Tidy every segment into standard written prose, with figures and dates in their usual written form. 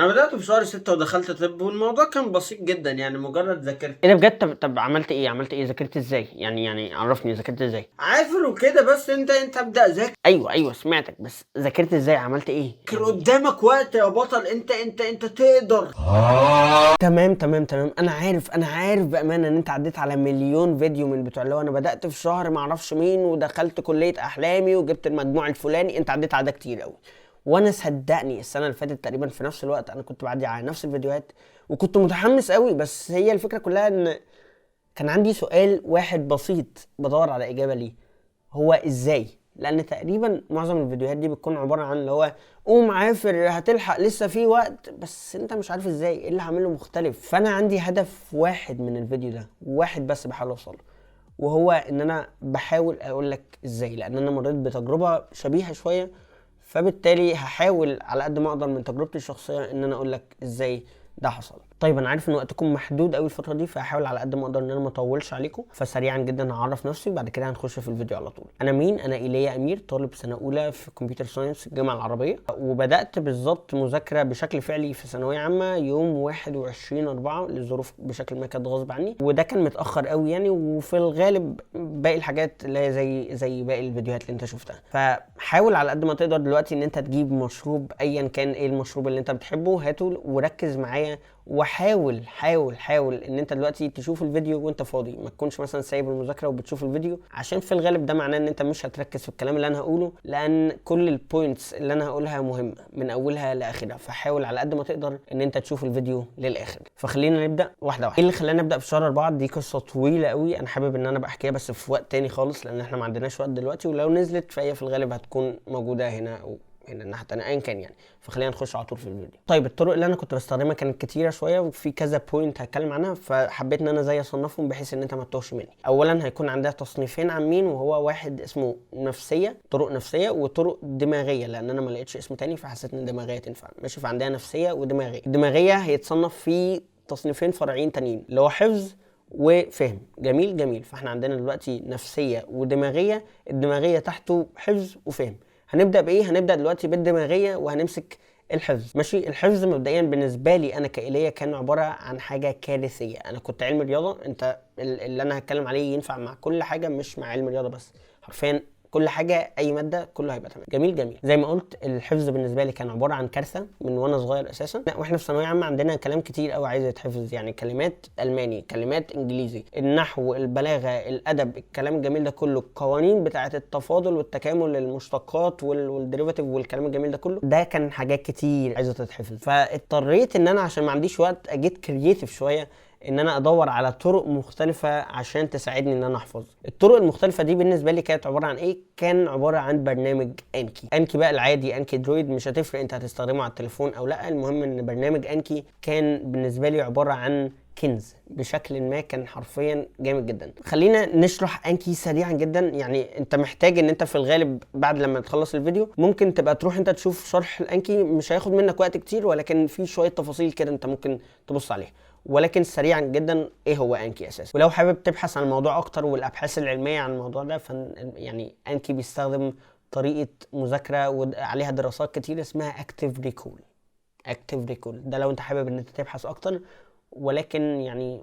انا بدأت في شهر 6 ودخلت طب، والموضوع كان بسيط جدا، يعني مجرد ذاكرت. ايه ده بجد؟ طب عملت ايه؟ عملت ايه؟ ذاكرت ازاي؟ يعني عرفني ذاكرت ازاي؟ عافر وكده، بس انت ابدأ ذاكر. ايوه سمعتك، بس ذاكرت ازاي؟ عملت ايه؟ قدامك وقت يا بطل، انت تقدر. تمام. انا عارف بامانه ان انت عديت على مليون فيديو من بتوع اللي هو انا بدات في شهر ما اعرفش مين ودخلت كليه احلامي وجبت المجموع الفلاني، انت عديت على ده كتير قوي. وانا صدقني السنة اللي فاتت تقريبا في نفس الوقت انا كنت بعدي على نفس الفيديوهات وكنت متحمس قوي، بس هي الفكرة كلها ان كان عندي سؤال واحد بسيط بدور على اجابه ليه، هو ازاي؟ لان تقريبا معظم الفيديوهات دي بتكون عبارة عن اللي هو قوم عافر هتلحق لسه في وقت، بس انت مش عارف ازاي، ايه اللي هعمله مختلف. فانا عندي هدف واحد من الفيديو ده، واحد بس بحاول اوصله، وهو ان انا بحاول اقول لك ازاي، لان انا مريت بتجربه شبيهه شوية، فبالتالي هحاول على قد ما اقدر من تجربتي الشخصية ان انا اقول لك ازاي ده حصل. طيب انا عارف ان وقتكم محدود قوي الفترة دي، فهحاول على قد ما اقدر ان انا ما اطولش عليكم، فسريعا جدا هعرف نفسي وبعد كده هنخش في الفيديو على طول. انا مين؟ انا ايليا امير، طالب سنة اولى في computer science الجامعة العربية، وبدات بالظبط مذاكرة بشكل فعلي في ثانوية عامة يوم 21/4 لظروف بشكل ما كانت غصب عني، وده كان متاخر قوي يعني، وفي الغالب باقي الحاجات اللي هي زي باقي الفيديوهات اللي انت شفتها. فحاول على قد ما تقدر دلوقتي ان انت تجيب مشروب، ايا كان ايه المشروب اللي انت بتحبه هاته وركز معايا، وحاول حاول حاول ان انت دلوقتي تشوف الفيديو وانت فاضي، ما تكونش مثلا سايب المذاكرة وبتشوف الفيديو، عشان في الغالب ده معناه ان انت مش هتركز في الكلام اللي انا هقوله، لان كل ال points اللي انا هقولها مهمة من اولها لاخرها، فحاول على قد ما تقدر ان انت تشوف الفيديو للاخر. فخلينا نبدا واحدة واحدة. ايه اللي خلانا نبدا في شهر 4؟ دي قصة طويلة قوي، انا حابب ان انا بحكيها بس في وقت تاني خالص، لان احنا ما عندناش وقت دلوقتي، ولو نزلت فهي في الغالب هتكون موجودة هنا او هنا الناحية التانية ايا كان يعني. فخلينا نخش على طول في الفيديو. طيب الطرق اللي انا كنت بستخدمها كانت كتيرة شوية، وفي كذا point هتكلم عنها، فحبيت ان انا زي اصنفهم بحيث ان انت ما تتوهش مني. اولا هيكون عندها تصنيفين عامين، وهو واحد اسمه نفسية، طرق نفسية، وطرق دماغية، لان انا ما لقيتش اسم تاني فحسيت ان دماغية تنفع. ماشي، فعندها نفسية ودماغيه. الدماغية هيتصنف في تصنيفين فرعيين تانيين اللي هو حفظ وفهم. جميل جميل. فاحنا عندنا دلوقتي نفسية ودماغيه، الدماغية تحته حفظ وفهم. هنبدأ بإيه؟ هنبدأ دلوقتي بالدماغية وهنمسك الحفظ. ماشي، الحفظ مبدئيا بالنسبة لي أنا كإيليا كان عبارة عن حاجة كارثية. أنا كنت علم رياضة، أنت اللي أنا هتكلم عليه ينفع مع كل حاجة، مش مع علم رياضة بس، حرفيا كل حاجة، أي مادة كله هيبقى تمام. جميل جميل. زي ما قلت الحفظ بالنسبة لي كان عبارة عن كارثة من وأنا صغير أساسا. وإحنا في ثانوية عامة عندنا كلام كتير قوي عايز يتحفظ، يعني كلمات ألماني، كلمات إنجليزي، النحو، البلاغة، الأدب، الكلام الجميل ده كله، القوانين بتاعة التفاضل والتكامل، المشتقات وال derivative والكلام الجميل ده كله، ده كان حاجات كتير عايزة تتحفظ. فاضطريت إن أنا عشان ما عنديش وقت أ get creative شوية، ان انا ادور على طرق مختلفة عشان تساعدني ان انا احفظ. الطرق المختلفة دي بالنسبة لي كانت عبارة عن ايه؟ كان عبارة عن برنامج Anki. Anki بقى العادي، Anki Droid، مش هتفرق انت هتستخدمه على التليفون او لا، المهم ان برنامج Anki كان بالنسبة لي عبارة عن كنز بشكل ما، كان حرفيا جامد جدا. خلينا نشرح Anki سريعا جدا. يعني انت محتاج ان انت في الغالب بعد لما تخلص الفيديو ممكن تبقى تروح انت تشوف شرح ال Anki، مش هياخد منك وقت كتير، ولكن في شوية تفاصيل كده انت ممكن تبص عليها. ولكن سريعا جدا ايه هو Anki اساسا؟ ولو حابب تبحث عن الموضوع اكتر والابحاث العلمية عن الموضوع ده، يعني Anki بيستخدم طريقه مذاكرة وعليها دراسات كتير اسمها active recall. active recall ده لو انت حابب ان انت تبحث اكتر، ولكن يعني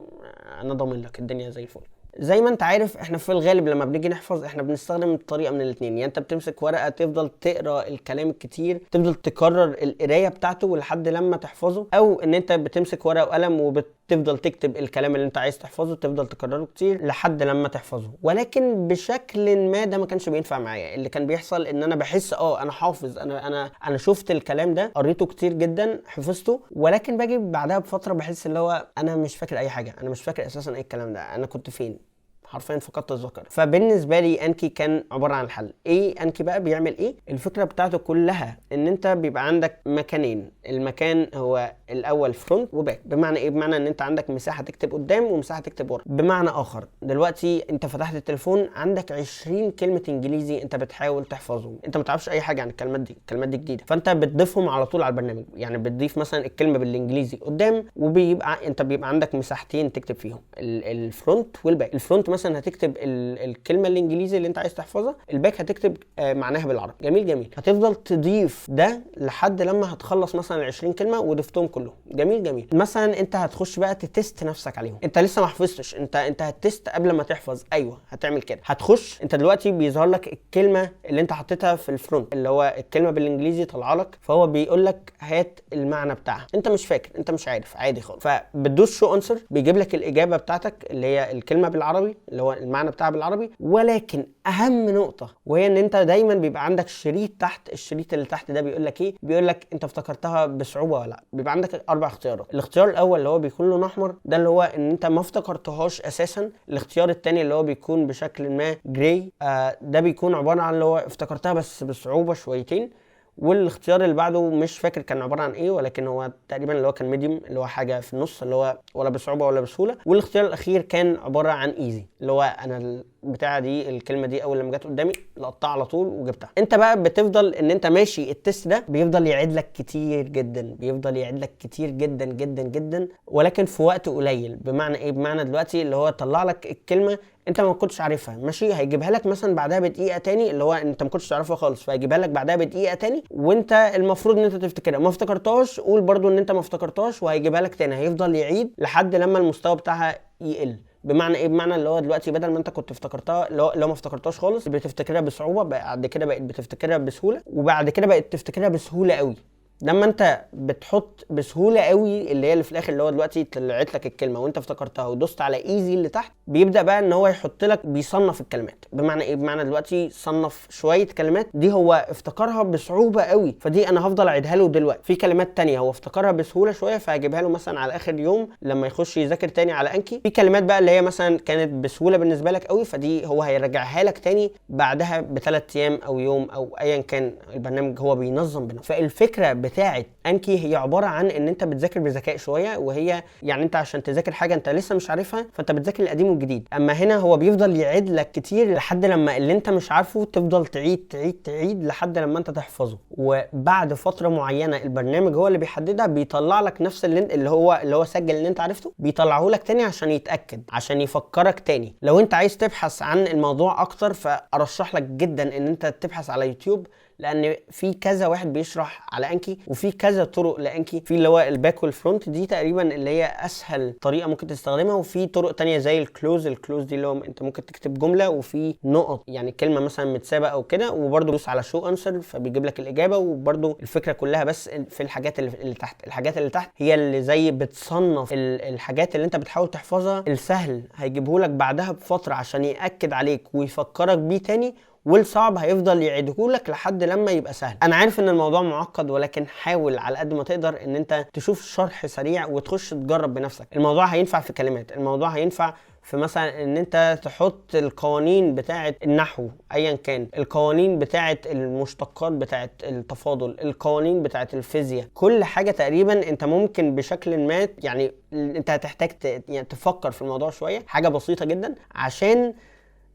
انا ضامن لك الدنيا زي الفل. زي ما انت عارف احنا في الغالب لما بنيجي نحفظ احنا بنستخدم طريقه من الاثنين، يعني انت بتمسك ورقة تفضل تقرا الكلام الكتير، تفضل تكرر القراية بتاعته لحد لما تحفظه، او ان انت بتمسك ورقة وقلم وبتفضل تكتب الكلام اللي انت عايز تحفظه، تفضل تكرره كتير لحد لما تحفظه. ولكن بشكل ما ده ما كانش بينفع معايا. اللي كان بيحصل ان انا بحس انا حافظ، انا شفت الكلام ده، قريته كتير جدا، حفظته، ولكن باجي بعدها بفترة بحس اللي هو انا مش فاكر اي حاجة، انا مش فاكر اساسا ايه الكلام ده، انا كنت فين، حرفيا فقدت الذاكرة. فبالنسبه لي Anki كان عبارة عن حل. ايه Anki بقى بيعمل ايه؟ الفكرة بتاعته كلها ان انت بيبقى عندك مكانين، المكان هو الاول front و back. بمعنى ايه؟ بمعنى ان انت عندك مساحة تكتب قدام ومساحة تكتب ورا. بمعنى اخر دلوقتي انت فتحت التليفون عندك 20 كلمة انجليزي انت بتحاول تحفظهم، انت ما تعرفش اي حاجة عن الكلمات دي، الكلمات دي جديدة، فانت بتضيفهم على طول على البرنامج. يعني بتضيف مثلا الكلمة بالانجليزي قدام، وبيبقى انت بيبقى عندك مساحتين تكتب فيهم، ال front وال back. ال front مثلا مثلا هتكتب الكلمة الانجليزي اللي انت عايز تحفظها، ال back هتكتب معناها بالعربي. جميل جميل. هتفضل تضيف ده لحد لما هتخلص مثلا 20 كلمة وضفتهم كلهم. جميل جميل. مثلا انت هتخش بقى ت test نفسك عليهم، انت لسه ما حفظتش، انت هت test قبل ما تحفظ. ايوه هتعمل كده، هتخش انت دلوقتي بيظهر لك الكلمة اللي انت حطيتها في ال front اللي هو الكلمة بالانجليزي طالعه لك، فهو بيقول لك هات المعنى بتاعها، انت مش فاكر، انت مش عارف، عادي خالص. فبتدوس show answer بيجيب لك الاجابة بتاعتك اللي هي الكلمة بالعربي اللي هو المعنى بتاعها بالعربي. ولكن اهم نقطة وهي ان انت دايما بيبقى عندك شريط تحت، الشريط اللي تحت ده بيقول لك ايه؟ بيقول لك انت افتكرتها بصعوبة ولا لا. بيبقى عندك 4 اختيارات. الاختيار الاول اللي هو بيكون لونه احمر ده اللي هو ان انت ما افتكرتهاش اساسا. الاختيار الثاني اللي هو بيكون بشكل ما gray، ده بيكون عبارة عن اللي هو افتكرتها بس بصعوبة شويتين. والاختيار اللي بعده مش فاكر كان عبارة عن ايه، ولكن هو تقريبا اللي هو كان medium اللي هو حاجة في النص اللي هو ولا بصعوبة ولا بسهولة. والاختيار الاخير كان عبارة عن easy اللي هو انا البتاعه دي الكلمة دي اول لما جت قدامي لقطتها على طول وجبتها. انت بقى بتفضل ان انت ماشي ال test ده بيفضل يعيد لك كتير جدا، بيفضل يعيد لك كتير جدا جدا جدا، ولكن في وقت قليل. بمعنى ايه؟ بمعنى دلوقتي اللي هو طلع لك الكلمة انت ما كنتش عارفها، ماشي، هيجيبها لك مثلا بعدها بدقيقة تاني اللي هو انت ما كنتش تعرفها خالص، فهيجيبها لك بعدها بدقيقة تاني وانت المفروض ان انت تفتكرها، ما افتكرتهاش قول برضو ان انت ما افتكرتهاش وهيجيبها لك تاني. هيفضل يعيد لحد لما المستوى بتاعها يقل. بمعنى ايه؟ بمعنى اللي هو دلوقتي بدل ما انت كنت افتكرتها لو ما افتكرتهاش خالص بتفتكرها بصعوبة، بعد كده بقت بتفتكرها بسهولة، وبعد كده بقت تفتكرها بسهولة قوي. لما انت بتحط بسهولة قوي اللي هي اللي في الاخر اللي هو دلوقتي طلعت لك الكلمة وانت افتكرتها ودوست على easy اللي تحت، بيبدا بقى ان هو يحط لك بيصنف الكلمات. بمعنى ايه؟ بمعنى دلوقتي صنف شوية كلمات دي هو افتكرها بصعوبة قوي، فدي انا هفضل اعيدها له دلوقتي. في كلمات تانية هو افتكرها بسهولة شوية فهجيبها له مثلا على اخر يوم لما يخش يذاكر تاني على Anki. في كلمات بقى اللي هي مثلا كانت بسهولة بالنسبة لك قوي، فدي هو هيرجعها لك تاني بعدها ب3 ايام او يوم او ايا كان، البرنامج هو بينظم بنفسه. فالفكرة بتاعه Anki هي عبارة عن ان انت بتذاكر بذكاء شوية، وهي يعني انت عشان تذاكر حاجة انت لسه مش عارفها فانت بتذاكر القديم والجديد. اما هنا هو بيفضل يعيد لك كتير لحد لما اللي انت مش عارفه تفضل تعيد تعيد تعيد لحد لما انت تحفظه. وبعد فترة معينة البرنامج هو اللي بيحددها، بيطلع لك نفس اللي هو سجل اللي انت عرفته بيطلعه لك تاني عشان يتاكد، عشان يفكرك تاني. لو انت عايز تبحث عن الموضوع اكتر فارشح لك جدا ان انت تبحث على يوتيوب، لان في كذا واحد بيشرح على Anki وفي كذا طرق ل Anki. في اللي هو ال back وال front دي تقريبا اللي هي اسهل طريقه ممكن تستخدمها، وفي طرق تانية زي ال cloze. ال cloze دي اللي هو انت ممكن تكتب جملة وفي نقط يعني كلمة مثلا متسابه او كده، وبرده دوس على show answer فبيجيب لك الاجابة. وبرده الفكرة كلها بس في الحاجات اللي تحت، الحاجات اللي تحت هي اللي زي بتصنف الحاجات اللي انت بتحاول تحفظها. السهل هيجيبه لك بعدها بفترة عشان ياكد عليك ويفكرك بيه تاني، والصعب هيفضل يعيدهولك لحد لما يبقى سهل. انا عارف ان الموضوع معقد، ولكن حاول على قد ما تقدر ان انت تشوف شرح سريع وتخش تجرب بنفسك. الموضوع هينفع في كلمات، الموضوع هينفع في مثلا ان انت تحط القوانين بتاعه النحو ايا كان، القوانين بتاعه المشتقات بتاعه التفاضل، القوانين بتاعه الفيزياء، كل حاجة تقريبا انت ممكن بشكل ما يعني انت هتحتاج يعني تفكر في الموضوع شوية، حاجة بسيطة جدا عشان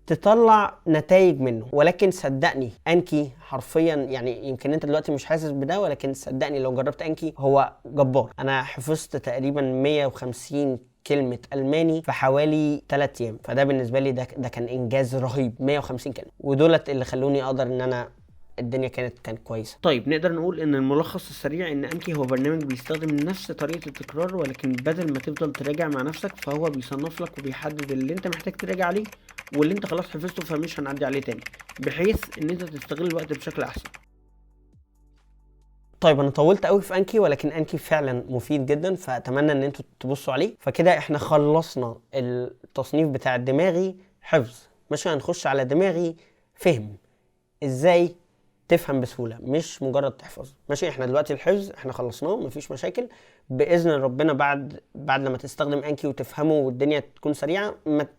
تطلع نتائج منه. ولكن صدقني Anki حرفيا يعني يمكن انت دلوقتي مش حاسس بده، ولكن صدقني لو جربت Anki هو جبار. انا حفظت تقريبا 150 كلمة ألماني في حوالي 3 أيام، فده بالنسبة لي ده كان إنجاز رهيب. 150 كلمة، ودولت اللي خلوني أقدر إن أنا الدنيا كانت كويسة. طيب نقدر نقول ان الملخص السريع ان Anki هو برنامج بيستخدم نفس طريقه التكرار، ولكن بدل ما تفضل تراجع مع نفسك فهو بيصنف لك وبيحدد اللي انت محتاج تراجع عليه واللي انت خلاص حفظته فمش هنعدي عليه تاني، بحيث ان انت تستغل الوقت بشكل احسن. طيب انا طولت قوي في Anki، ولكن Anki فعلا مفيد جدا، فاتمنى ان انتوا تبصوا عليه. فكده احنا خلصنا التصنيف بتاع دماغي حفظ، ماشي، هنخش على دماغي فهم. ازاي تفهم بسهولة مش مجرد تحفظ، ماشي. احنا دلوقتي الحفظ احنا خلصناه مفيش مشاكل باذن ربنا. بعد لما تستخدم Anki وتفهمه والدنيا تكون سريعة،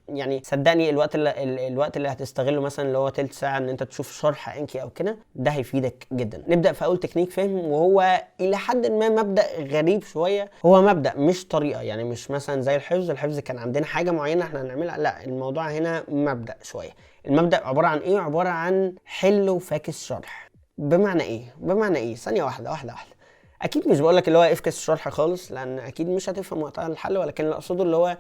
يعني صدقني الوقت اللي هتستغله مثلا اللي هو تلت ساعة ان انت تشوف شرح Anki او كده، ده هيفيدك جدا. نبدا في اول تكنيك فهم، وهو الى حد ما مبدا غريب شوية. هو مبدا مش طريقه، يعني مش مثلا زي الحفظ. الحفظ كان عندنا حاجة معينة احنا هنعملها، لا الموضوع هنا مبدا شوية. المبدا عبارة عن ايه؟ عبارة عن حل وفاكس شرح. بمعنى ايه؟ بمعنى ايه؟ ثانية واحدة. اكيد مش بقول لك اللي هو افكس الشرح خالص، لان اكيد مش هتفهم وقتها الحل، ولكن اللي اقصده اللي هو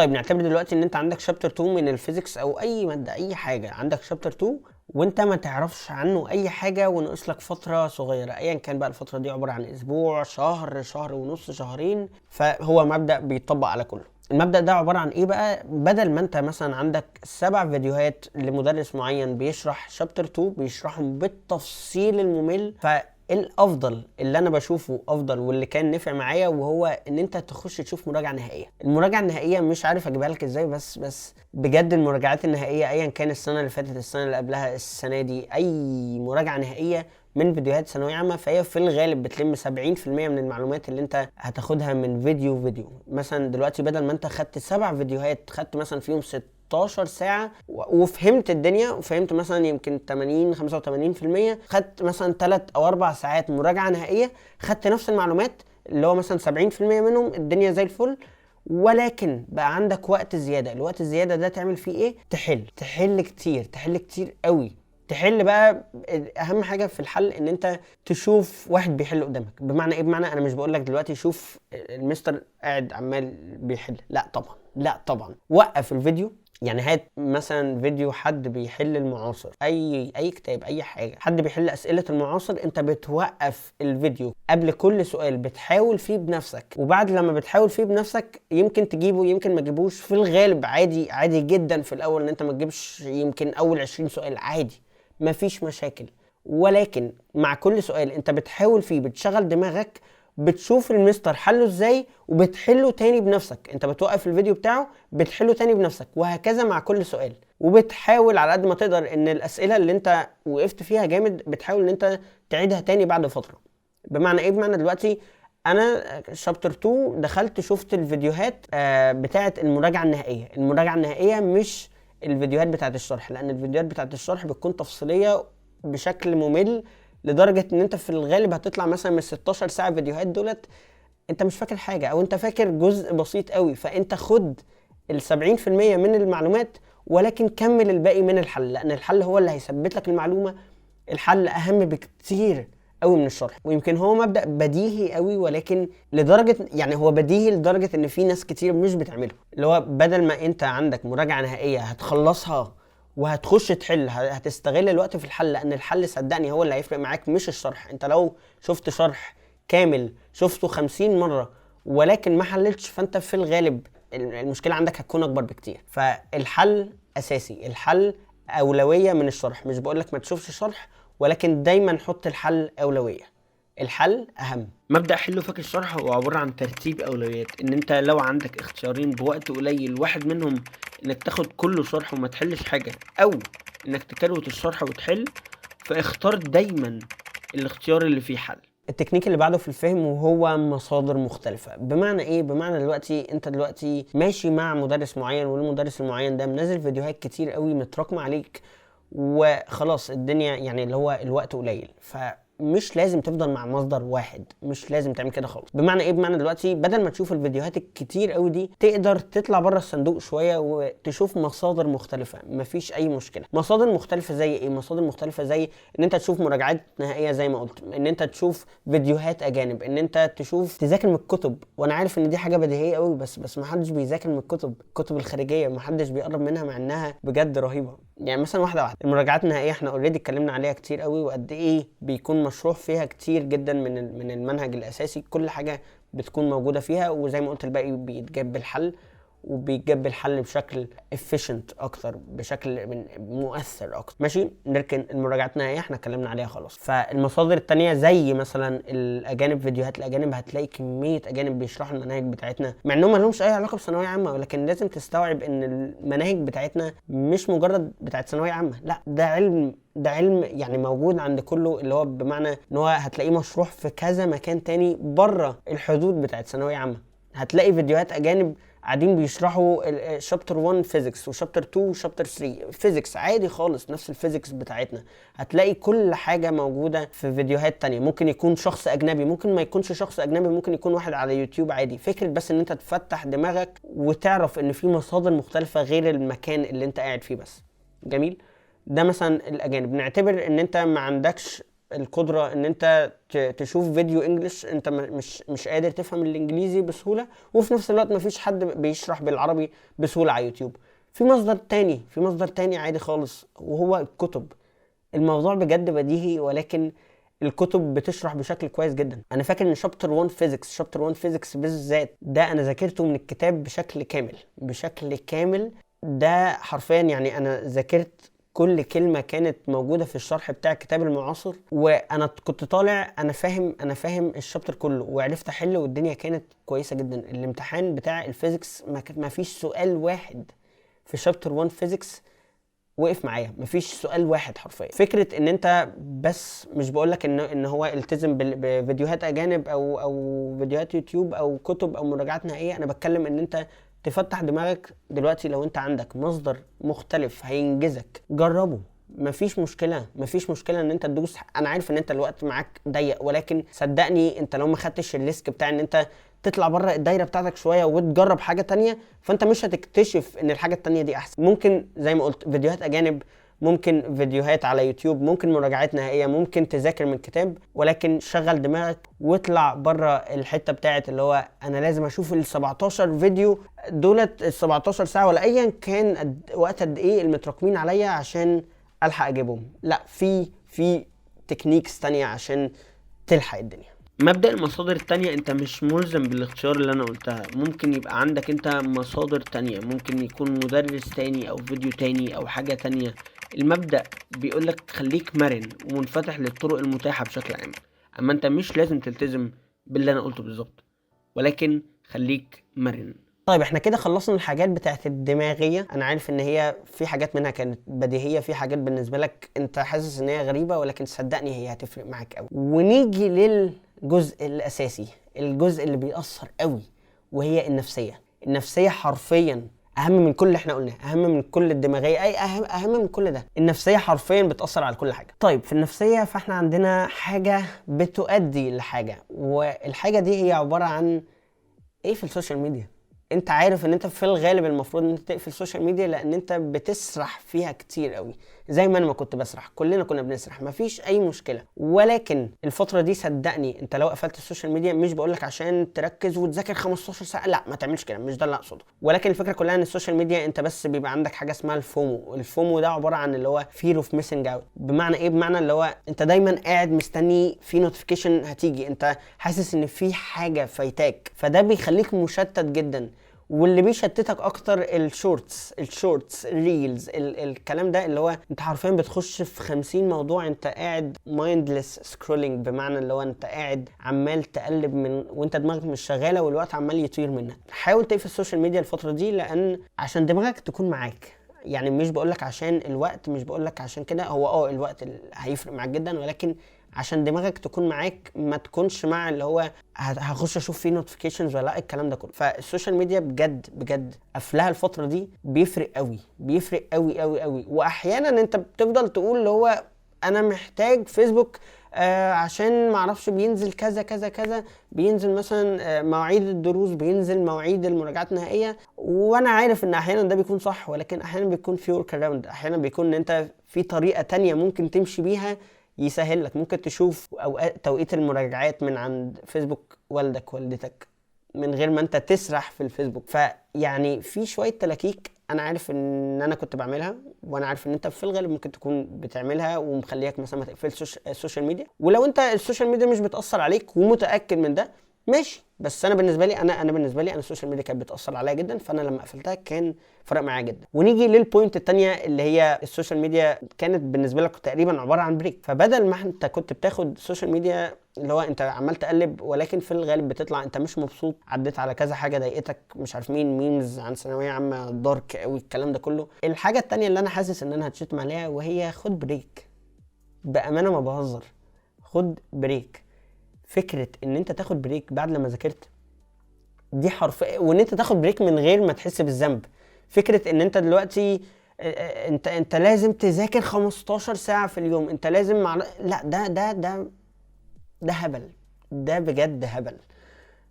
طيب نعتبر دلوقتي ان انت عندك chapter 2 من ال physics او اي مادة، اي حاجة، عندك chapter 2 وانت ما تعرفش عنه اي حاجة وناقص لك فترة صغيرة، ايا كان بقى الفترة دي عبارة عن اسبوع، شهر، شهر ونص، شهرين، فهو مبدا بيطبق على كله. المبدا ده عبارة عن ايه بقى؟ بدل ما انت مثلا عندك 7 فيديوهات لمدرس معين بيشرح chapter 2 بيشرحهم بالتفصيل الممل، فالافضل اللي انا بشوفه افضل واللي كان نفع معايا وهو ان انت تخش تشوف مراجعه نهائية. المراجعة النهائية مش عارف اجيبها لك ازاي، بس بجد المراجعات النهائية ايا كان السنة اللي فاتت، السنة اللي قبلها، السنة دي، اي مراجعه نهائية من فيديوهات ثانوية عامة فهي في الغالب بتلم 70% من المعلومات اللي انت هتاخدها من فيديو فيديو. مثلا دلوقتي بدل ما انت خدت 7 فيديوهات خدت مثلا فيهم 16 ساعة وفهمت الدنيا وفهمت مثلا يمكن 80 85%، خدت مثلا 3 او 4 ساعات مراجعه نهائية، خدت نفس المعلومات اللي هو مثلا 70% منهم، الدنيا زي الفل، ولكن بقى عندك وقت زيادة. الوقت الزيادة ده تعمل فيه ايه؟ تحل كتير، تحل كتير قوي. تحل بقى، اهم حاجة في الحل ان انت تشوف واحد بيحل قدامك. بمعنى ايه؟ بمعنى انا مش بقول لك دلوقتي شوف المستر قاعد عمال بيحل، لا طبعا، لا طبعا، وقف الفيديو. يعني هات مثلا فيديو حد بيحل المعاصر، اي كتاب، اي حاجة، حد بيحل اسئلة المعاصر، انت بتوقف الفيديو قبل كل سؤال بتحاول فيه بنفسك، وبعد لما بتحاول فيه بنفسك يمكن تجيبه يمكن ما تجيبوش. في الغالب عادي، عادي جدا في الاول ان انت ما تجيبش يمكن اول 20 سؤال، عادي مفيش مشاكل، ولكن مع كل سؤال انت بتحاول فيه بتشغل دماغك، بتشوف المستر حله ازاي وبتحله تاني بنفسك، انت بتوقف الفيديو بتاعه بتحله تاني بنفسك، وهكذا مع كل سؤال. وبتحاول على قد ما تقدر ان الاسئلة اللي انت وقفت فيها جامد بتحاول ان انت تعيدها تاني بعد فترة. بمعنى ايه؟ بمعنى دلوقتي انا chapter 2 دخلت شفت الفيديوهات بتاعه المراجعة النهائية. المراجعة النهائية مش الفيديوهات بتاعه الشرح، لان الفيديوهات بتاعه الشرح بتكون تفصيلية بشكل ممل لدرجة ان انت في الغالب هتطلع مثلا من 16 ساعة فيديوهات دولت انت مش فاكر حاجة، او انت فاكر جزء بسيط قوي. فانت خد ال 70% من المعلومات ولكن كمل الباقي من الحل، لان الحل هو اللي هيثبت لك المعلومة. الحل اهم بكتير قوي من الشرح، ويمكن هو مبدأ بديهي قوي، ولكن لدرجة يعني هو بديهي لدرجة ان في ناس كتير مش بتعمله. اللي هو بدل ما انت عندك مراجعه نهائية هتخلصها وهتخش تحل، هتستغل الوقت في الحل، لان الحل صدقني هو اللي هيفرق معاك مش الشرح. انت لو شفت شرح كامل شفته 50 مرة ولكن ما حللتش، فانت في الغالب المشكلة عندك هتكون اكبر بكتير. فالحل اساسي، الحل اولوية من الشرح. مش بقولك ما تشوفش شرح، ولكن دايما حط الحل اولوية، الحل اهم. مبدأ حل فك الشرح هو عبارة عن ترتيب أولويات، إن أنت لو عندك اختيارين بوقت قليل، واحد منهم إنك تاخد كله شرح وما تحلش حاجة، أو إنك تكروت الشرح وتحل، فاختار دايما الاختيار اللي فيه حل. التكنيك اللي بعده في الفهم وهو مصادر مختلفة. بمعنى ايه؟ بمعنى دلوقتي انت دلوقتي ماشي مع مدرس معين، والمدرس المعين ده منزل فيديوهات كتير قوي متراكمة عليك، وخلاص الدنيا يعني اللي هو الوقت قليل، فمش لازم تفضل مع مصدر واحد، مش لازم تعمل كده خالص. بمعنى ايه؟ بمعنى دلوقتي بدل ما تشوف الفيديوهات الكتير قوي دي، تقدر تطلع بره الصندوق شوية وتشوف مصادر مختلفة، مفيش اي مشكلة. مصادر مختلفة زي ايه؟ مصادر مختلفة زي ان انت تشوف مراجعات نهائية زي ما قلت، ان انت تشوف فيديوهات اجانب، ان انت تشوف تذاكر من الكتب. وانا عارف ان دي حاجة بديهية قوي، بس ما حدش بيذاكر من الكتب، الكتب الخارجية ما حدش بيقرب منها مع انها بجد رهيبة. يعني مثلا واحدة واحدة، المراجعات النهائية احنا already اتكلمنا عليها كتير قوي، وقد ايه بيكون مشروح فيها كتير جدا من المنهج الاساسي، كل حاجة بتكون موجودة فيها، وزي ما قلت الباقي بيتجاب بالحل، وبيتجاب بالحل بشكل efficient اكتر، بشكل مؤثر اكتر. ماشي، نركن المراجعات النهائية احنا اتكلمنا عليها خلاص. فالمصادر التانية زي مثلا الاجانب، فيديوهات الاجانب، هتلاقي كمية اجانب بيشرحوا المناهج بتاعتنا مع انهم ما لهمش اي علاقة بثانويه عامة، ولكن لازم تستوعب ان المناهج بتاعتنا مش مجرد بتاعت ثانوية عامة، لا ده علم، ده علم يعني موجود عند كله، اللي هو بمعنى ان هو هتلاقيه مشروح في كذا مكان تاني بره الحدود بتاعت ثانوية عامة. هتلاقي فيديوهات اجانب قاعدين بيشرحوا chapter 1 physics و chapter 2 و chapter 3 physics عادي خالص، نفس ال physics بتاعتنا. هتلاقي كل حاجة موجودة في فيديوهات تانية، ممكن يكون شخص اجنبي، ممكن ما يكونش شخص اجنبي، ممكن يكون واحد على يوتيوب عادي. فكرة بس ان انت تفتح دماغك وتعرف ان في مصادر مختلفة غير المكان اللي انت قاعد فيه بس. جميل، ده مثلا الاجانب. نعتبر ان انت ما عندكش القدرة ان انت تشوف فيديو English، انت مش قادر تفهم الانجليزي بسهوله، وفي نفس الوقت مفيش حد بيشرح بالعربي بسهولة على يوتيوب. في مصدر تاني عادي خالص، وهو الكتب. الموضوع بجد بديهي، ولكن الكتب بتشرح بشكل كويس جدا. انا فاكر ان chapter 1 physics، chapter 1 physics بالذات ده انا ذاكرته من الكتاب بشكل كامل، بشكل كامل. ده حرفيا يعني انا ذاكرت كل كلمة كانت موجودة في الشرح بتاع الكتاب المعاصر، وانا كنت طالع انا فاهم ال chapter كله، وعرفت احله، والدنيا كانت كويسة جدا. الامتحان بتاع ال physics ما فيش سؤال واحد في chapter 1 physics وقف معايا، مفيش سؤال واحد حرفيا. فكرة ان انت بس، مش بقولك ان هو التزم بفيديوهات اجانب او فيديوهات يوتيوب او كتب او مراجعات نهائيه، انا بتكلم ان انت تفتح دماغك دلوقتي. لو انت عندك مصدر مختلف هينجزك جربه، مفيش مشكله، مفيش مشكلة ان انت تدوس. انا عارف ان انت الوقت معاك ضيق، ولكن صدقني انت لو ما خدتش ال risk بتاع ان انت تطلع بره الدايرة بتاعتك شوية وتجرب حاجة تانية، فانت مش هتكتشف ان الحاجة التانية دي احسن. ممكن زي ما قلت فيديوهات اجانب، ممكن فيديوهات على يوتيوب، ممكن مراجعات نهائيه، ممكن تذاكر من كتاب، ولكن شغل دماغك واطلع بره الحتة بتاعت اللي هو انا لازم اشوف ال 17 فيديو دولت، ال 17 ساعة ولا ايا كان وقت قد ايه المتراكمين عليا عشان الحق اجيبهم. لا، في techniques تانية عشان تلحق الدنيا. مبدأ المصادر التانية، انت مش ملزم بالاختيار اللي انا قلتها. ممكن يبقى عندك انت مصادر تانية، ممكن يكون مدرس تاني او فيديو تاني او حاجة تانية. المبدأ بيقولك خليك مرن ومنفتح للطرق المتاحة بشكل عام، اما انت مش لازم تلتزم باللي انا قلته بالظبط، ولكن خليك مرن. طيب، احنا كده خلصنا الحاجات بتاعت الدماغية. انا عارف ان هي في حاجات منها كانت بديهية، في حاجات بالنسبة لك انت حاسس ان هي غريبة، ولكن صدقني هي هتفرق معاك قوي. ونيجي للجزء الاساسي، الجزء اللي بيأثر قوي، وهي النفسية. النفسية حرفيا اهم من كل اللي احنا قلناه، اهم من كل الدماغية، اي اهم من كل ده. النفسية حرفيا بتأثر على كل حاجة. طيب، في النفسية فاحنا عندنا حاجة بتؤدي لحاجة، والحاجة دي هي عبارة عن ايه؟ في ال social media. انت عارف ان انت في الغالب المفروض ان انت تقفل ال social media لان انت بتسرح فيها كتير قوي، زي ما انا ما كنت بسرح، كلنا كنا بنسرح، مفيش اي مشكله. ولكن الفترة دي صدقني انت لو قفلت ال social media، مش بقولك عشان تركز وتذاكر 15 ساعه، لا ما تعملش كده، مش ده اللي اقصده، ولكن الفكرة كلها ان ال social media انت بس بيبقى عندك حاجة اسمها ال FOMO. ال FOMO ده عبارة عن اللي هو fear of missing out. بمعنى ايه؟ بمعنى اللي هو انت دايما قاعد مستني في notification هتيجي، انت حاسس ان في حاجة فايتاك، فده بيخليك مشتت جدا. واللي بيشتتك اكتر ال shorts، ال shorts، ال reels، الكلام ده، اللي هو انت حرفيا بتخش في 50 موضوع، انت قاعد mindless scrolling، بمعنى اللي هو انت قاعد عمال تقلب من وانت دماغك مش شغاله، والوقت عمال يطير منك. حاول تقفل ال social media الفترة دي لان عشان دماغك تكون معاك. يعني مش بقولك عشان الوقت، مش بقولك عشان كده، هو الوقت هيفرق معاك جدا، ولكن عشان دماغك تكون معاك، ما تكونش مع اللي هو هخش اشوف فيه notifications ولا لا، الكلام ده كله. فال social media بجد بجد قفلها الفترة دي بيفرق قوي، بيفرق قوي قوي قوي. واحيانا انت بتفضل تقول اللي هو انا محتاج فيسبوك عشان معرفش بينزل كذا كذا كذا، بينزل مثلا مواعيد الدروس، بينزل مواعيد المراجعات النهائيه. وانا عارف ان احيانا ده بيكون صح، ولكن احيانا بيكون في workaround، احيانا بيكون ان انت في طريقه تانية ممكن تمشي بيها يسهل لك. ممكن تشوف اوقات توقيت المراجعات من عند فيسبوك والدك والدتك من غير ما انت تسرح في الفيسبوك. فيعني في شوية تلاكيك انا عارف ان انا كنت بعملها، وانا عارف ان انت في الغالب ممكن تكون بتعملها ومخليك مثلا ما تقفلش ال social media. ولو انت ال social media مش بتاثر عليك ومتاكد من ده ماشي، بس انا بالنسبه لي انا ال social media كانت بتاثر عليا جدا، فانا لما قفلتها كان فرق معايا جدا. ونيجي لل point التانية، اللي هي ال social media كانت بالنسبة لك تقريبا عبارة عن break. فبدل ما انت كنت بتاخد ال social media اللي هو انت عمال تقلب، ولكن في الغالب بتطلع انت مش مبسوط، عديت على كذا حاجة ضايقتك، مش عارف مين، memes عن ثانوية عامة dark قوي، الكلام ده كله. الحاجة التانية اللي انا حاسس ان انا هتشتم عليها، وهي خد break. بامانه ما بهزر، خد break. فكرة ان انت تاخد break بعد لما ذاكرت دي حرف، وان انت تاخد break من غير ما تحس بالذنب. فكرة ان انت دلوقتي انت لازم تذاكر 15 ساعة في اليوم، انت لازم مع... لا، ده هبل، ده بجد هبل.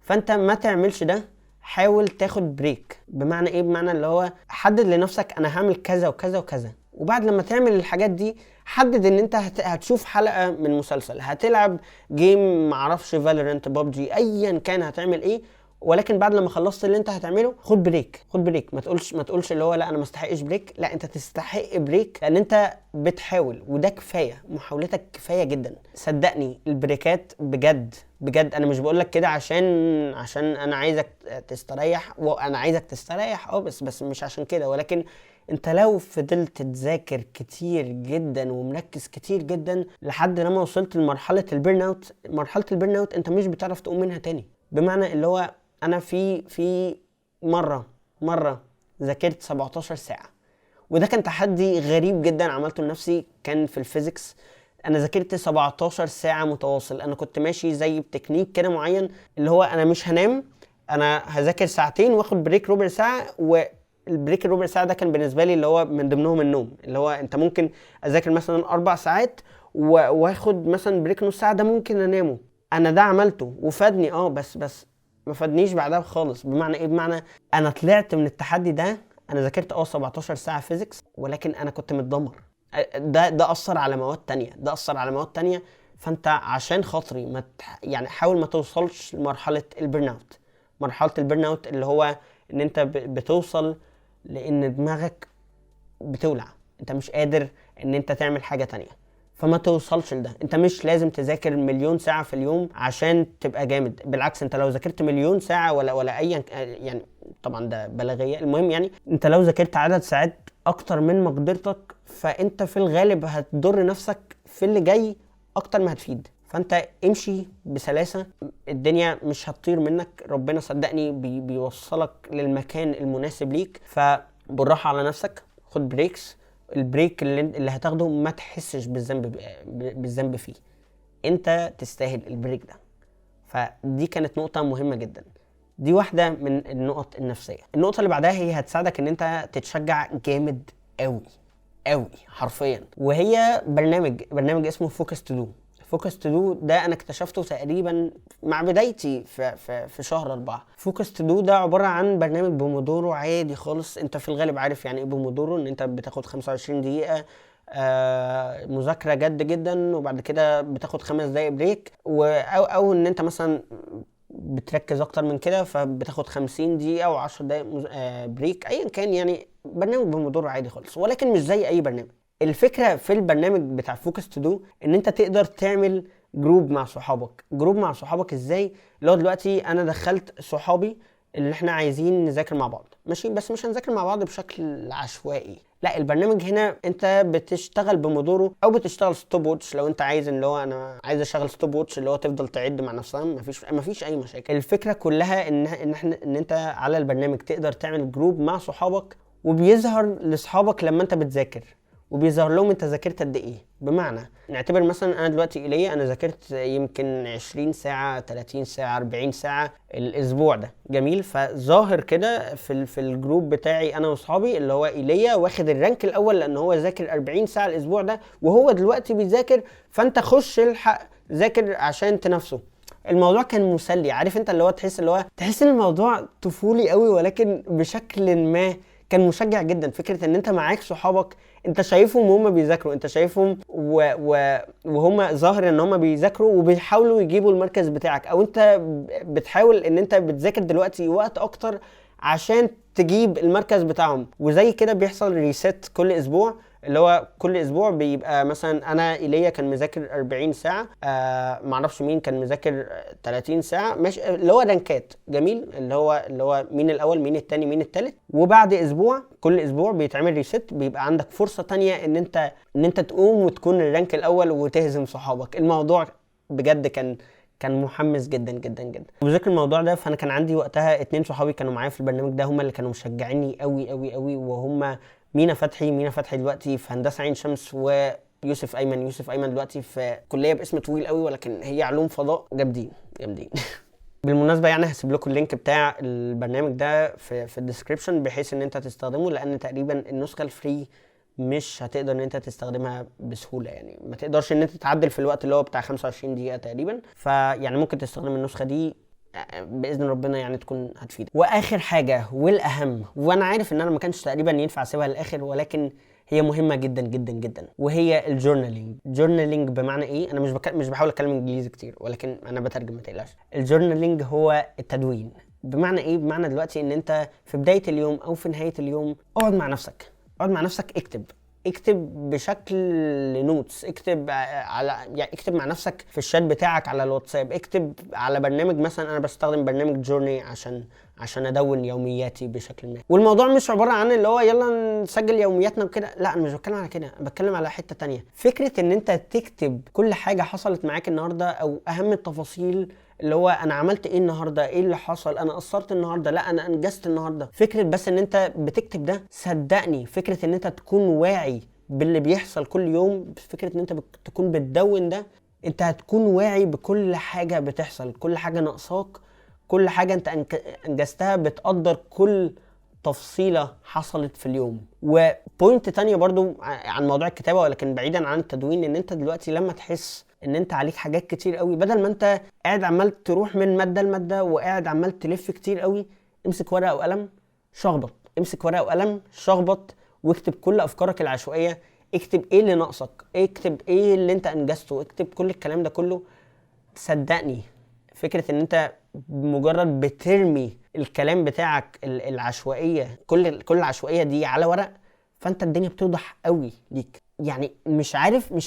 فانت ما تعملش ده، حاول تاخد break. بمعنى ايه؟ بمعنى اللي هو حدد لنفسك انا هعمل كذا وكذا وكذا. وبعد لما تعمل الحاجات دي حدد ان انت هتشوف حلقة من مسلسل، هتلعب game معرفش Valorant، PUBG، ايا كان هتعمل ايه. ولكن بعد لما خلصت اللي انت هتعمله خد break، خد break. ما تقولش اللي هو لا انا ما استحقش break، لا انت تستحق break لان انت بتحاول، وده كفايه، محاولتك كفاية جدا. صدقني ال breakات بجد بجد، انا مش بقول لك كده عشان انا عايزك تستريح، وانا عايزك تستريح بس مش عشان كده، ولكن انت لو فضلت تذاكر كتير جدا ومركز كتير جدا لحد لما وصلت لمرحلة ال burnout، مرحلة ال burnout انت مش بتعرف تقوم منها تاني. بمعنى اللي هو انا في مره ذاكرت 17 ساعه، وده كان تحدي غريب جدا عملته لنفسي، كان في ال physics. انا ذاكرت 17 ساعة متواصل. انا كنت ماشي زي بتكنيك كده معين، اللي هو انا مش هنام، انا هذاكر ساعتين واخد break ربع ساعه، وال break الربع ساعة ده كان بالنسبة لي اللي هو من ضمنهم النوم، اللي هو انت ممكن اذاكر مثلا 4 ساعات واخد مثلا break نص ساعه، ده ممكن انامه. انا ده عملته وفادني بس ما فادنيش بعدها خالص. بمعنى ايه؟ بمعنى انا طلعت من التحدي ده، انا ذاكرت 17 ساعة physics، ولكن انا كنت متدمر. ده اثر على مواد تانية، ده اثر على مواد تانية. فانت عشان خاطري ما تح... يعني حاول ما توصلش لمرحلة ال burnout. مرحلة ال burnout اللي هو ان انت بتوصل لان دماغك بتولع، انت مش قادر ان انت تعمل حاجة تانية. فما توصلش لده. انت مش لازم تذاكر مليون ساعة في اليوم عشان تبقى جامد، بالعكس انت لو ذاكرت مليون ساعة ولا ايا يعني، طبعا ده بلاغية، المهم يعني انت لو ذاكرت عدد ساعات اكتر من مقدرتك فانت في الغالب هتضر نفسك في اللي جاي اكتر ما هتفيد. فانت امشي بسلاسة، الدنيا مش هتطير منك، ربنا صدقني بيوصلك للمكان المناسب ليك. فبالراحة على نفسك، خد breaks، ال break اللي هتاخده ما تحسش بالذنب فيه، انت تستاهل ال break ده. فدي كانت نقطة مهمة جدا، دي واحدة من النقط النفسية. النقطة اللي بعدها هي هتساعدك ان انت تتشجع جامد قوي قوي حرفيا، وهي برنامج اسمه Focus To Do. Focus To Do ده انا اكتشفته تقريبا مع بدايتي في شهر 4. Focus To Do ده عبارة عن برنامج بومودورو عادي خالص. انت في الغالب عارف يعني ايه بومودورو، ان انت بتاخد 25 دقيقة مذاكرة جد جدا، وبعد كده بتاخد 5 دقايق break، او ان انت مثلا بتركز اكتر من كده فبتاخد 50 دقيقة و10 دقايق break، ايا كان. يعني برنامج بومودورو عادي خالص، ولكن مش زي اي برنامج. الفكرة في البرنامج بتاع Focus To Do ان انت تقدر تعمل group مع صحابك. group مع صحابك ازاي؟ اللي هو دلوقتي انا دخلت صحابي اللي احنا عايزين نذاكر مع بعض، ماشي، بس مش هنذاكر مع بعض بشكل عشوائي، لا، البرنامج هنا انت بتشتغل بمودورو او بتشتغل stopwatch لو انت عايز، اللي هو انا عايز اشغل stopwatch اللي هو تفضل تعد مع نفسها، مفيش اي مشاكل. الفكرة كلها ان انت على البرنامج تقدر تعمل group مع صحابك، وبيظهر لاصحابك لما انت بتذاكر، وبيظهر لهم انت ذاكرت قد ايه. بمعنى نعتبر مثلا انا دلوقتي ايليا، انا ذاكرت يمكن 20 ساعه، 30 ساعه، 40 ساعة الاسبوع ده، جميل. فظاهر كده في ال group بتاعي انا واصحابي اللي هو ايليا واخد ال rank الاول لان هو ذاكر 40 ساعة الاسبوع ده، وهو دلوقتي بيذاكر، فانت خش الحق ذاكر عشان تنافسه. الموضوع كان مسلي، عارف انت اللي هو تحس ان الموضوع طفولي قوي، ولكن بشكل ما كان مشجع جدا. فكرة ان انت معاك صحابك، انت شايفهم وهم بيذاكروا، انت شايفهم وهم ظاهر ان هم بيذاكروا وبيحاولوا يجيبوا المركز بتاعك، او انت بتحاول ان انت بتذاكر دلوقتي وقت اكتر عشان تجيب المركز بتاعهم. وزي كده بيحصل reset كل اسبوع، اللي هو كل اسبوع بيبقى مثلا انا ايليا كان مذاكر 40 ساعه، معرفش مين كان مذاكر 30 ساعه، ماشي، اللي هو rankات، جميل، اللي هو مين الاول، مين التاني، مين التالت. وبعد اسبوع، كل اسبوع بيتعمل reset، بيبقى عندك فرصة تانية ان انت تقوم وتكون ال rank الاول وتهزم صحابك. الموضوع بجد كان محمس جدا جدا جدا. وبذكر الموضوع ده، فانا كان عندي وقتها اتنين صحابي كانوا معايا في البرنامج ده، هم اللي كانوا مشجعيني قوي قوي قوي، وهم مينا فتحي، مينا فتحي دلوقتي في هندسة عين شمس، ويوسف ايمن، يوسف ايمن دلوقتي في كليه باسم طويل قوي ولكن هي علوم فضاء. جامدين جامدين. بالمناسبة يعني هسيب لكم ال link بتاع البرنامج ده في ال description بحيث ان انت تستخدمه، لان تقريبا النسخة ال free مش هتقدر ان انت تستخدمها بسهوله، يعني ما تقدرش ان انت تعدل في الوقت اللي هو بتاع 25 دقيقة تقريبا. فيعني ممكن تستخدم النسخة دي باذن ربنا يعني تكون هتفيدك. واخر حاجة والاهم، وانا عارف ان انا ما كانش تقريبا ينفع اسيبها للاخر، ولكن هي مهمة جدا جدا جدا، وهي ال journaling. journaling بمعنى ايه؟ انا مش بحاول اتكلم انجليزي كتير، ولكن انا بترجم ما تقلقش. ال journaling هو التدوين. بمعنى ايه؟ بمعنى دلوقتي ان انت في بداية اليوم او في نهاية اليوم اقعد مع نفسك، اقعد مع نفسك، اكتب بشكل notes، اكتب على يعني اكتب مع نفسك في الشات بتاعك على الواتساب، اكتب على برنامج، مثلا انا بستخدم برنامج Journey عشان ادون يومياتي بشكل ما. والموضوع مش عبارة عن اللي هو يلا نسجل يومياتنا وكده، لا انا مش بتكلم على كده، انا بتكلم على حتة تانية. فكرة ان انت تكتب كل حاجة حصلت معاك النهارده او اهم التفاصيل، اللي هو انا عملت ايه النهارده، ايه اللي حصل، انا قصرت النهارده، لا انا انجزت النهارده. فكرة بس ان انت بتكتب ده، صدقني فكرة ان انت تكون واعي باللي بيحصل كل يوم، فكرة ان انت تكون بتدون ده، انت هتكون واعي بكل حاجة بتحصل، كل حاجة ناقصاك، كل حاجة انت انجزتها، بتقدر كل تفصيله حصلت في اليوم. و point تانية برضو عن موضوع الكتابة ولكن بعيدا عن التدوين، ان انت دلوقتي لما تحس ان انت عليك حاجات كتير قوي، بدل ما انت قاعد عمال تروح من مادة لمادة وقاعد عمال تلف كتير قوي، امسك ورقة وقلم شخبط، امسك ورقة وقلم شخبط، واكتب كل افكارك العشوائية، اكتب ايه اللي ناقصك، اكتب ايه اللي انت انجزته، اكتب كل الكلام ده كله. صدقني فكرة ان انت مجرد بترمي الكلام بتاعك العشوائية، كل العشوائية دي على ورق، فانت الدنيا بتوضح قوي ليك. يعني مش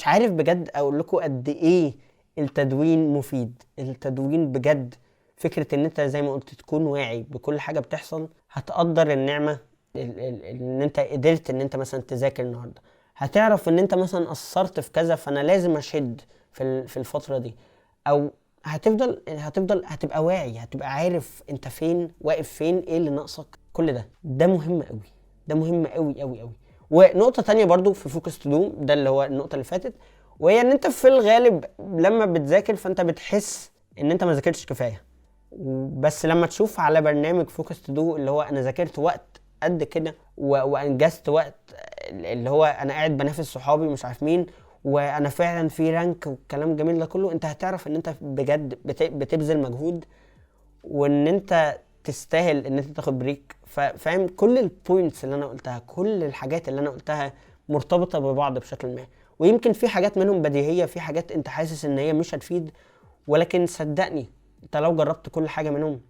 عارف بجد اقول لكم قد ايه التدوين مفيد. التدوين بجد فكرة ان انت زي ما قلت تكون واعي بكل حاجة بتحصل، هتقدر النعمة ان انت قدرت ان انت مثلا تذاكر النهاردة، هتعرف ان انت مثلا قصرت في كذا فانا لازم اشد في الفترة دي، او هتفضل هتبقى واعي، هتبقى عارف انت فين واقف، فين ايه اللي ناقصك. كل ده مهم قوي، ده مهم قوي قوي قوي. ونقطة تانية برضو في focus to do، ده اللي هو النقطة اللي فاتت، وهي ان انت في الغالب لما بتذاكر فانت بتحس ان انت ما ذاكرتش كفاية، بس لما تشوف على برنامج focus to do اللي هو انا ذاكرت وقت قد كده وانجزت وقت، اللي هو انا قاعد بنافس صحابي مش عارف مين، وانا فعلا في rank والكلام الجميل ده كله، انت هتعرف ان انت بجد بتبذل مجهود وان انت تستاهل ان انت تاخد break. فاهم؟ كل ال points اللي انا قلتها، كل الحاجات اللي انا قلتها مرتبطة ببعض بشكل ما، ويمكن في حاجات منهم بديهية، في حاجات انت حاسس ان هي مش هتفيد، ولكن صدقني انت لو جربت كل حاجة منهم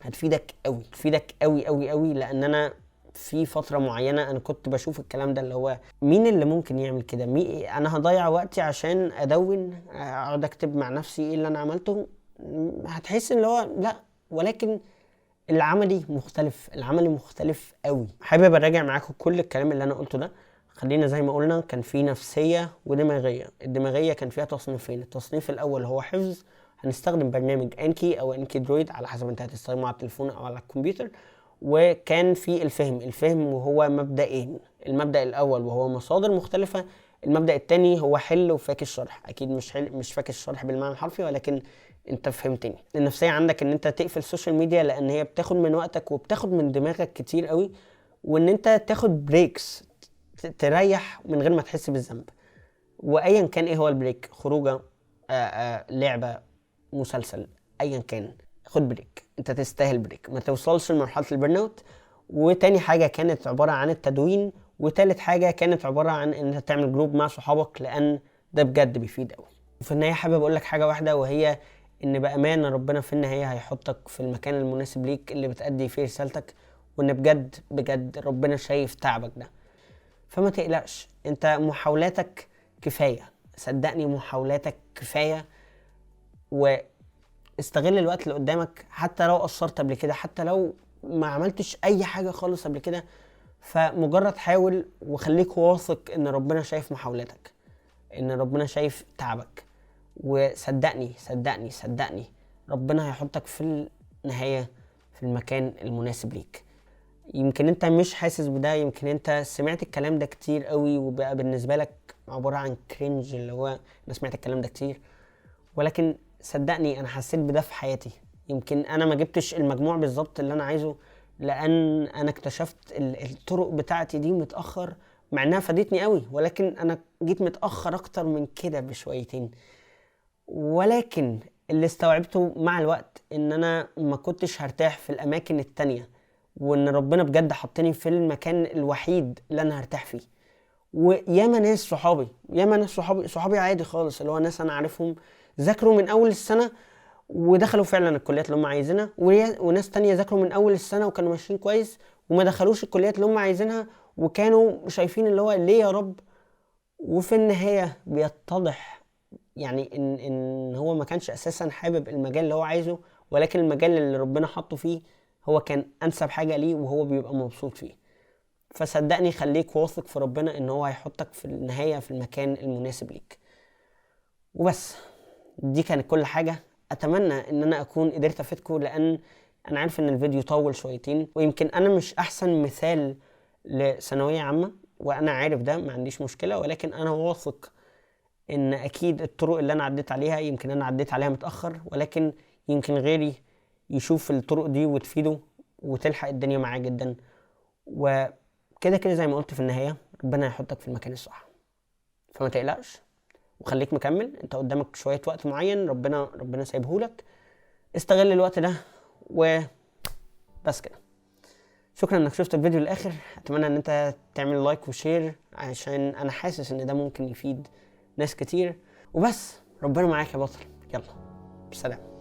هتفيدك قوي، هتفيدك قوي قوي قوي. لان انا في فترة معينة انا كنت بشوف الكلام ده اللي هو مين اللي ممكن يعمل كده، مين انا هضيع وقتي عشان ادون، اقعد اكتب مع نفسي ايه اللي انا عملته، هتحس ان هو لا. ولكن العملي مختلف، العملي مختلف قوي. حابب اراجع معاكم كل الكلام اللي انا قلته ده. خلينا زي ما قلنا كان في نفسية ودماغيه. الدماغية كان فيها تصنيفين، التصنيف الاول هو حفظ، هنستخدم برنامج Anki او AnkiDroid على حسب انت هتستخدمه على التليفون او على الكمبيوتر. وكان في الفهم، الفهم وهو مبدئين، المبدأ الاول وهو مصادر مختلفة، المبدأ الثاني هو حل وفاك الشرح. اكيد مش فاك الشرح بالمعنى الحرفي، ولكن انت فهمتني. النفسية عندك ان انت تقفل ال social media لان هي بتاخد من وقتك وبتاخد من دماغك كتير قوي، وان انت تاخد breaks، تريح من غير ما تحس بالذنب، وايا كان ايه هو ال break، خروجه، لعبه، مسلسل، ايا كان، خد break، انت تستاهل break، ما توصلش لمرحلة ال burnout. وتاني حاجة كانت عبارة عن التدوين، وتالت حاجة كانت عبارة عن ان انت تعمل group مع صحابك، لان ده بجد بيفيد قوي. وفي النهاية حابب اقول لك حاجة واحدة، وهي ان بامانه ربنا في النهاية هيحطك في المكان المناسب ليك اللي بتأدي فيه رسالتك، وان بجد بجد ربنا شايف تعبك ده، فما تقلقش، انت محاولاتك كفاية، صدقني محاولاتك كفاية. واستغل الوقت اللي قدامك، حتى لو قصرت قبل كده، حتى لو ما عملتش اي حاجة خالص قبل كده، فمجرد حاول وخليك واثق ان ربنا شايف محاولاتك، ان ربنا شايف تعبك، وصدقني صدقني صدقني ربنا هيحطك في النهاية في المكان المناسب ليك. يمكن انت مش حاسس بده، يمكن انت سمعت الكلام ده كتير قوي وبقى بالنسبة لك عبارة عن cringe، اللي هو انا سمعت الكلام ده كتير، ولكن صدقني انا حسيت بده في حياتي. يمكن انا ما جبتش المجموع بالظبط اللي انا عايزه، لان انا اكتشفت الطرق بتاعتي دي متأخر، مع انها فادتني قوي، ولكن انا جيت متأخر اكتر من كده بشويتين. ولكن اللي استوعبته مع الوقت ان انا ما كنتش هرتاح في الاماكن التانية، وان ربنا بجد حطني في المكان الوحيد اللي انا هرتاح فيه. وياما ناس صحابي، ياما ناس صحابي عادي خالص، اللي هو ناس انا عارفهم ذاكروا من اول السنة ودخلوا فعلا الكليات اللي هم عايزينها، وناس تانية ذاكروا من اول السنة وكانوا ماشيين كويس وما دخلوش الكليات اللي هم عايزينها، وكانوا شايفين اللي هو ليه يا رب. وفي النهاية بيتضح يعني ان هو ما كانش اساسا حابب المجال اللي هو عايزه، ولكن المجال اللي ربنا حطه فيه هو كان انسب حاجة ليه وهو بيبقى مبسوط فيه. فصدقني خليك واثق في ربنا ان هو هيحطك في النهاية في المكان المناسب ليك. وبس دي كانت كل حاجة. اتمنى ان انا اكون قدرت افيدكم، لان انا عارف ان الفيديو طول شويتين، ويمكن انا مش احسن مثال لثانوية عامة وانا عارف ده، ما عنديش مشكلة، ولكن انا واثق ان اكيد الطرق اللي انا عديت عليها يمكن انا عديت عليها متأخر، ولكن يمكن غيري يشوف الطرق دي وتفيده وتلحق الدنيا معاه جدا. وكده كده زي ما قلت في النهاية ربنا هيحطك في المكان الصح، فما تقلقش وخليك مكمل. انت قدامك شوية وقت معين ربنا سايبهولك، استغل الوقت ده وبس كده. شكرا انك شفت الفيديو للاخر، اتمنى ان انت تعمل like و share عشان انا حاسس ان ده ممكن يفيد ناس كتير. وبس ربنا معاك يا بطل، يلا سلام.